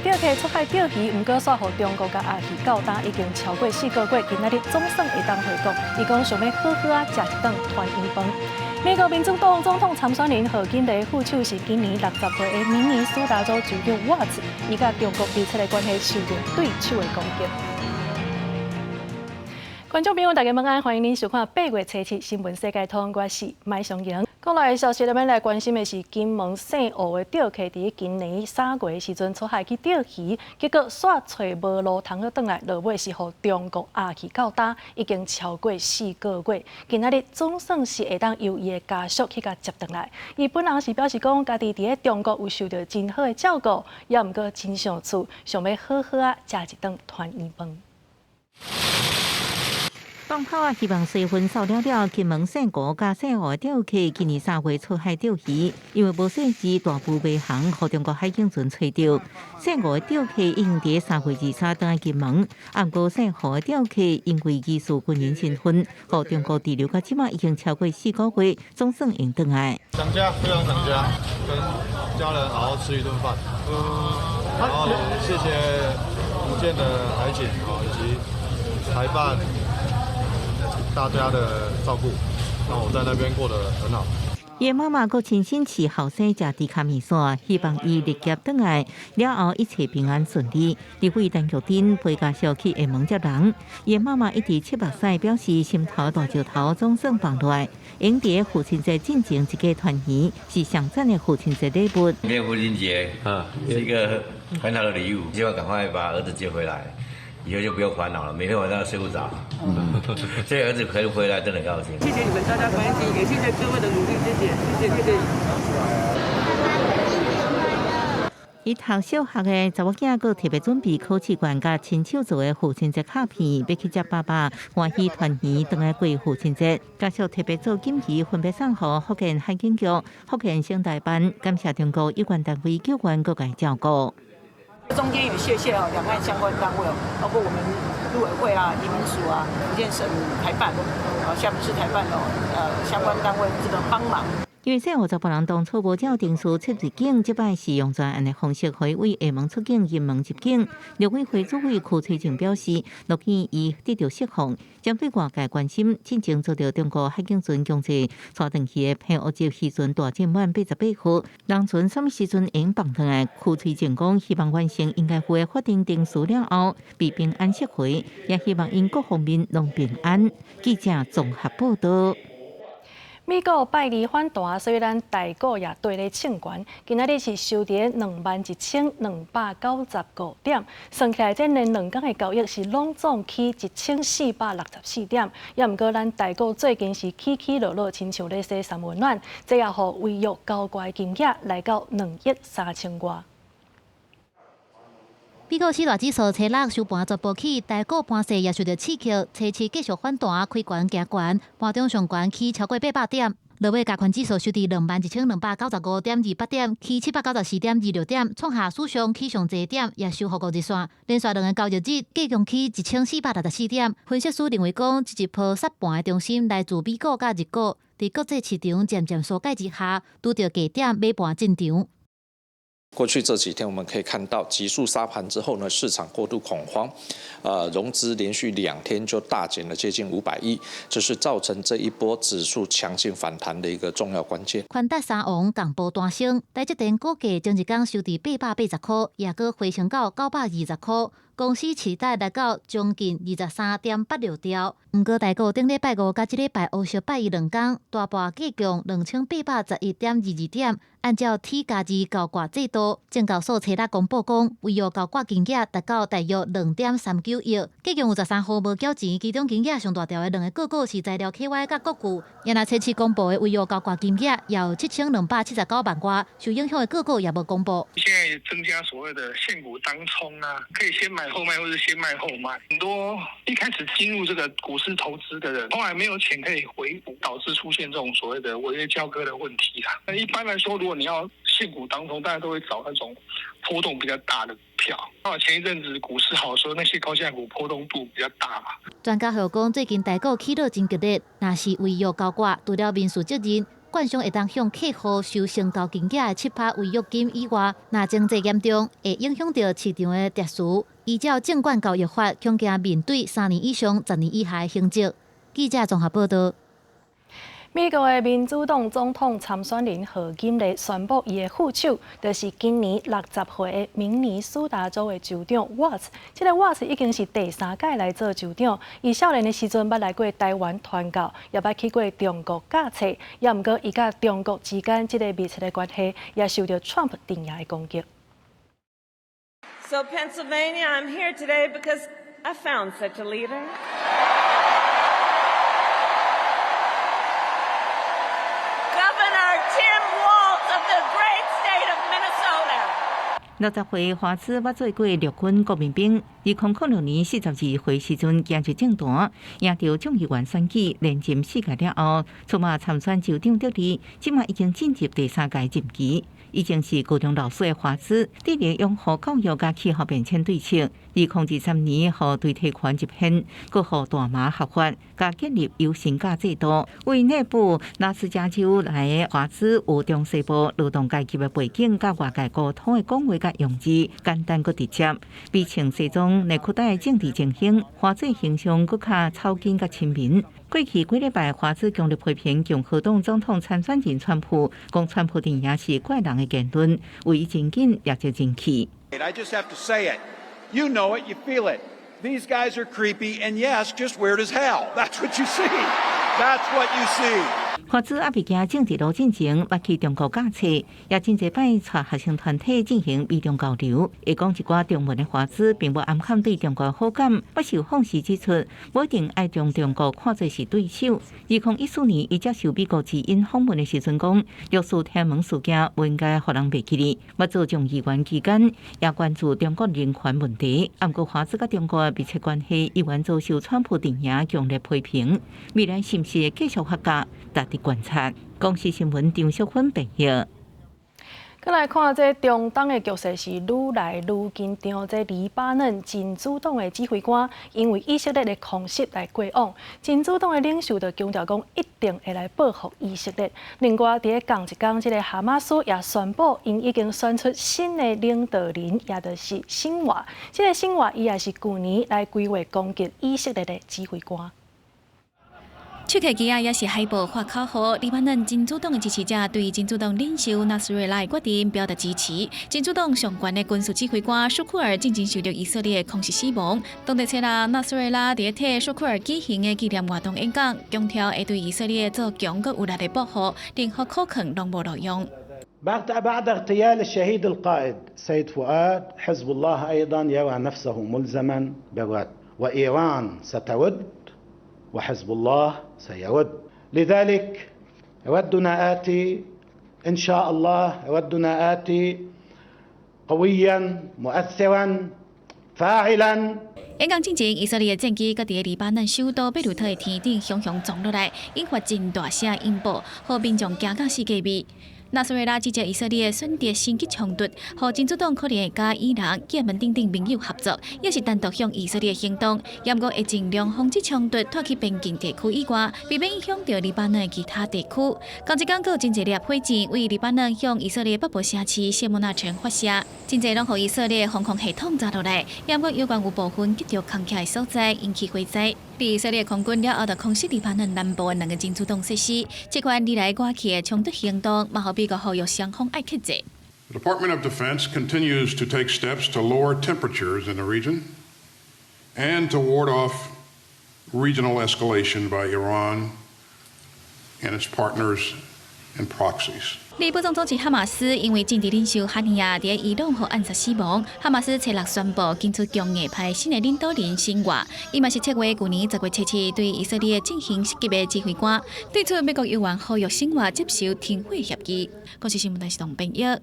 釣客出海釣魚，毋過煞予中國共押去到今已經超過4個月，今仔日總算會當回國。伊講想欲好好仔食一頓團圓飯。美國民主黨總統參選人賀錦麗副手是今年60歲的明尼蘇達州州長沃茲，伊佮中國密切的關係受到對手的攻擊。觀眾朋友，大家晚安，歡迎您收看8月初7新聞世界通，我是麥尚瑩。國內的消息，咱來關心的是金門姓吳的釣客，佇今年3月的時陣出海去釣魚，結果煞揣無路通好轉來，落尾是予中國押去到今，已經超過四個月。今仔日總算是會當由伊的家屬去共接轉來。伊本人是表示講，家己佇咧中國有受著真好的照顧，也毋過真想厝，想欲好好仔食一頓團圓飯。放炮啊！希望隨分掃了了，金門姓郭佮姓吳釣客今年3月出海釣魚，因為無細緻大步迷航，予中國海警船揣著。姓吳釣客已經佇3月23轉來金門，毋過姓何釣客因為疑似軍人身份，予中國滯留到這馬已經超過四個月，總算會轉來。想家，非常想家，跟家人好好吃一頓飯。然後謝謝福建的海警啊，以及台辦。大家的照顧，讓我在那邊過得很好。伊媽媽閣親身飼後生食豬跤麵線，希望伊日劫轉來了後一切平安順利。立委陳玉珍陪家屬去廈門接人，伊媽媽一直拭目屎，表示心頭大石頭總算放落來。𪜶佇父親節進前一家團圓，是上讚的父親節禮物。今天父親節啊，是一個很好的禮物，希望趕快把兒子接回來。以後就不用煩惱了，每天晚上都睡不着。這兒子可以回來，真的很高興。謝謝你們大家關心，也謝謝各位的努力，謝謝，謝謝，謝謝。伊讀小學的查某囝閣特別準備考試卷，佮親手做的父親節卡片，欲去接爸爸，歡喜團圓，轉來過父親節。家屬特別做錦旗，分別送予福建海警局、福建省台辦，感謝中國有關單位救援各界照顧。中間也謝謝哦，兩岸相關單位哦，包括我們陸委會啊、移民署啊、福建省台辦啊、廈門市台辦哦，相關單位這個幫忙。因為姓吳查埔人當初無照程序撤入境，這擺是用專案的方式，予伊對廈門出境、金門入境。陸委會主委柯翠靜表示，樂見伊得著釋放，針對外界關心，進前遭著中國海警船強制帶轉去的平烏級漁船大進滿88號，人船啥物時陣會放轉來？柯翠靜講，希望完成應該負的法定程序了後，被平安釋回，也希望𪜶各方面攏平安。記者綜合報道。美股拜二反彈，所以咱台股也綴咧衝懸。今仔日是收佇21,295點，算起來這連兩工的交易是攏總起1464點。也毋過咱台股最近是起起落落，親像咧洗三溫暖，這也予違約交割金額來到2億3千外。美股四大指數初六收盤全部起，台股盤勢也受著刺激，初七繼續反彈，開懸行懸，盤中上懸起超過800點。落尾加權指數收佇21,295.28點，起794.26點，創下史上起上濟點，也收復5日線。連續兩個交易日，計共起1464點。分析師認為講，這一波殺盤的中心來自美股佮日股，佇國際市場漸漸疏解之下，拄著低點買盤進場。過去這幾天，我們可以看到急速殺盤之後呢，市場過度恐慌，融資連續2天就大減了接近500億，這是造成這一波指數強勁反彈的一個重要關鍵。寬達三王共報單升，台積電股價前一工收佇880塊，也閣回升到920塊。公司市值來到將近23.86兆。毋過台股頂禮拜五佮這禮拜烏小拜一兩工，大盤計共2811.22點。按照 T+2交割制度，證交所初六公布講，違約交割金額達到大約2.39億，計共有13戶無繳錢，其中金額上大條的兩个個股是材料 KY 佮國巨。也若初七公布的違約交割金額也有7279萬外，受影響的個股也無公布。現在增加所謂的現股當沖啊，可以先買後賣，或者先賣後賣。很多一開始進入這個股市投資的人，後來沒有錢可以回補，導致出現這種所謂的違約交割的問題啦。那一般來說，如果你要現股當沖，大家都會找那種波動比較大的票。啊，前一陣子股市好的時候，那些高價股波動度比較大嘛。專家又講，最近台股起落真激烈，若是違約交割，除了民事責任，券商會當向客戶收成交金額的7%違約金以外，若情節嚴重，會影響著市場的秩序。依照證券交易法，恐驚面對3年以上10年以下的刑責。記者綜合報導。美國的民主黨總統參選人賀錦麗宣布，伊的副手就是今年60歲的明尼蘇達州的州長沃茲。這个沃茲已經是第三屆來做州長。伊少年的時陣捌來過台灣傳教，也捌去過中國教冊。也毋過，伊佮中國之間這个密切的關係，也受著川普陣營的攻擊。 So Pennsylvania, I'm here today because I found such a leader. Governor Tim Walz of the great state of Minnesota. 60歲華茲捌做過陸軍國民兵，2006年42歲時陣加入政壇，贏著眾議員選舉，連任四屆了後，出馬參選州長得利，這馬已經進入第三屆任期。已經是高中老師的華茲，致力擁護教育佮氣候變遷對策。2023年予代替權入憲，閣予大麻合法，佮建立有薪假制度。為內布拉斯加州來的華茲有中西部勞動階級的背景，佮外界溝通的講話佮用字簡單閣直接，比穿西裝內褲帶的政治精英，華茲形象閣較草根佮親民。過去幾禮拜，華茲強烈批評共和黨總統參選人川普，講川普陣營是怪人的言論，為伊真緊也就真氣。 I just have to say it. You know it, you feel it. These guys are creepy and yes, just weird as hell. That's what you see. That's what you see. 華茲猶未行政治路進前，捌去中國教冊，也真濟擺帶學生團體進行美中交流。會講一寡中文的華茲，並無掩藏對中國好感。不受訪時指出，無一定愛將中國看作是對手。2014年，伊接受美國之音訪問的時陣講，六四天安門事件無應該予人袂記得。捌做眾議員期間，也關注中國人權問題。毋過華茲佮中國的密切關係，依然遭受川普陣營強烈批評。未來是毋是會繼續發酵？值得觀察。公視新聞張淑芬編譯。閣來看這中東的局勢是愈來愈緊張。這黎巴嫩真主黨的指揮官因為以色列的空襲來過往，真主黨的領袖就強調講一定會來報復以色列。另外，佇咧仝一工，這个哈馬斯也宣布，𪜶已經選出新的領導人，也就是辛瓦。這个辛瓦伊也是舊年來規劃攻擊以色列的指揮官。手提機仔抑是海報發口號，黎巴嫩真主黨的支持者對真主黨領袖納斯瑞拉的決定表達支持。真主黨上懸的軍事指揮官舒庫爾進前受到以色列的空襲死亡。當地初六，納斯瑞拉佇咧替舒庫爾舉行的紀念活動演講，強調會對以色列做強閣有力的報復，任何可抗攏無路用。 بعد اغتيال الشهيد القائد سيد فؤاد حزب الله أيضا يرى نفسه ملزما بالرد وإيران سترد وحزب الله سيرد لذلك ردنا آتي إن شاء الله ردنا آتي قويا مؤثرا فاعلا 演講進前，以色列的戰機閣佇黎巴嫩首都貝魯特的天頂雄雄撞落來，引發真大聲音爆，予民眾驚甲四界避。納斯瑞拉指責以色列選擇升級衝突，予真主黨可能會佮伊朗、也門等等盟友合作，抑是單獨向以色列行動。毋過會盡量防止衝突拖去邊境地區以外，避免影響著黎巴嫩的其他地區。仝一工閣有真濟粒火箭對黎巴嫩向以色列北部城市謝莫納城發射，真濟攏予以色列防空系統炸落來，毋過猶原有部分擊著空襲的所在，引起火災。以色列空軍了後，就空襲黎巴嫩南部的兩个真主黨設施，這款你來我去的衝突行動，嘛予美國呼籲雙方愛克制。 The Department of Defense continues to take steps to lower temperatures in the region and to ward off regional escalation by Iran and its partners and proxies. 黎武裝組織哈馬斯因為政治領袖哈尼亞佇伊朗予暗殺死亡，哈馬斯初六宣布揀出強硬派新的領導人辛瓦，伊嘛是策劃舊年10月7日對以色列進行襲擊的指揮官。對此，美國猶原呼籲辛瓦接受停火協議。國際新聞台是董編譯。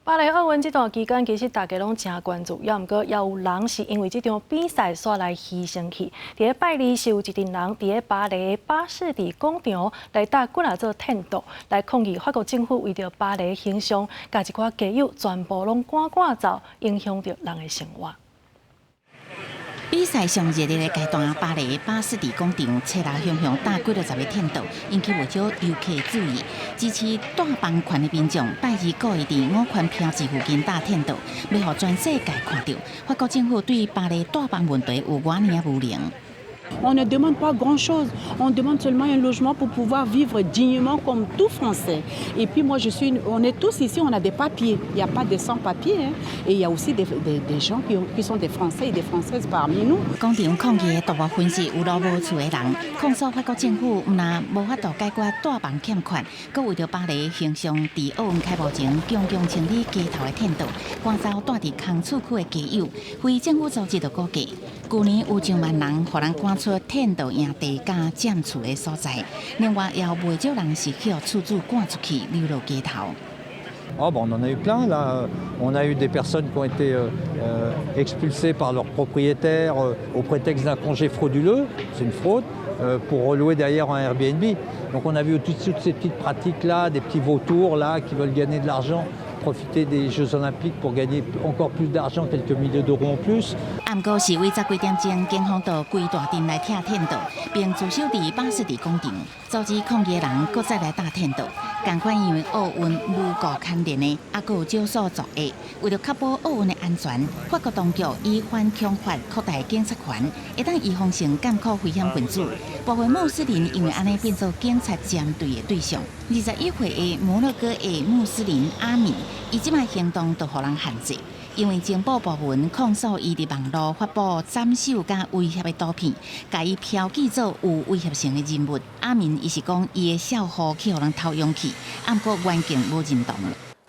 巴黎奧運這段期間，其實大家攏真關注，猶毋過也有人是因為這場比賽煞來犧牲去。佇咧拜二是有一陣人佇咧巴黎巴士底廣場來搭棍仔做天柱，來抗議法國政府為著巴黎形象，共一寡街友全部攏趕趕走，影響著人的生活。比賽上熱烈的階段，巴黎巴士底廣場冊六雄雄搭幾落十个天道，引起袂少遊客注意。支持帶幫權的民眾拜二故意佇五權標誌附近搭天道，欲予全世界看著。法國政府對巴黎帶幫問題有偌爾無能。 On ne demande pas grand-chose, on demande seulement un logement pour pouvoir vivre dignement comme tout Français. Et puis moi, on est tous ici, on a des papiers. Il n'y a pas de sans-papiers, hein. Et il y a aussi des gens qui sont des Français et des Françaises parmi nous. 廣場抗議的大部分是有路無厝的人，控訴法國政府毋但無法度解決帶房欠缺，閣為著巴黎形象，佇奧運開幕前強強清理街頭的天道，趕走蹛佇空厝區的街友。非政府組織就估計，舊年有上萬人予人趕出天道營地佮佔厝的所在，另外也有袂少人是予厝主趕出去流落街頭。 Oh, bon, on en a eu plein là. On a eu des personnes qui ont été expulsées par leur propriétaire au prétexte d'un congé frauduleux, c'est une fraude, pour relouer derrière un Airbnb. Donc on a vu toutes ces petites pratiques-là, des petits vautours là qui veulent gagner de l'argent, profiter des Jeux Olympiques pour gagner encore plus d'argent, quelques milliers d'euros en plus. 毋過示威十幾點鐘，警方到規大鎮來拆天道，並駐守佇巴士底廣場，阻止抗議的人閣再來搭天道。仝款因為奧運無故牽連的，猶閣有少數作惡。為著確保奧運的安全，法國當局以反恐法擴大警察權，會當預防性監控危險分子。部分穆斯林因為按呢變做警察針對的對象。21歲的摩洛哥的穆斯林阿米，伊這擺行動就予人限制。因為情報部門控訴伊佇網路發布斬首佮威脅的圖片，共伊標記做有威脅性的人物。阿明伊是講伊的少婦去予人偷用去，毋過原警無認同。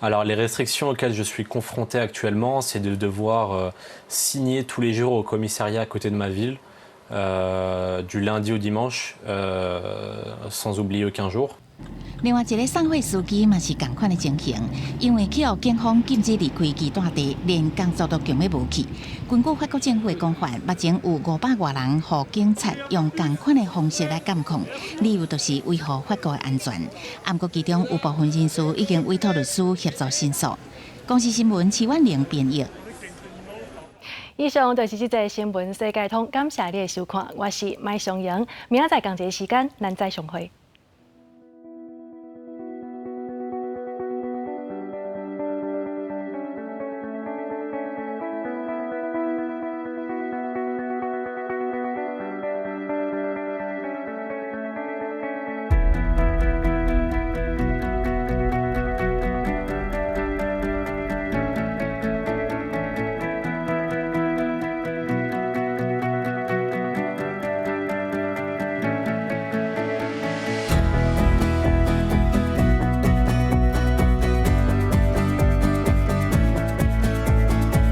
Alors les restrictions auxquelles je suis confronté actuellement, c'est de devoir signer tous les jours au commissariat à côté de ma ville, du lundi au dimanche, sans oublier aucun jour. 另外一个送貨司機嘛是仝款的情形，因為去予警方禁止離開其蹛地，連工作都強欲無去。根據法國政府的講法，目前有500外人予警察用仝款的方式來監控，理由就是維護法國的安全。毋過其中有部分人士已經委託律師協助申訴。公視新聞徐婉玲編譯。以上就是這節新聞世界通，感謝你的收看，我是麥松瑩，明仔載仝一个時間，咱再相會。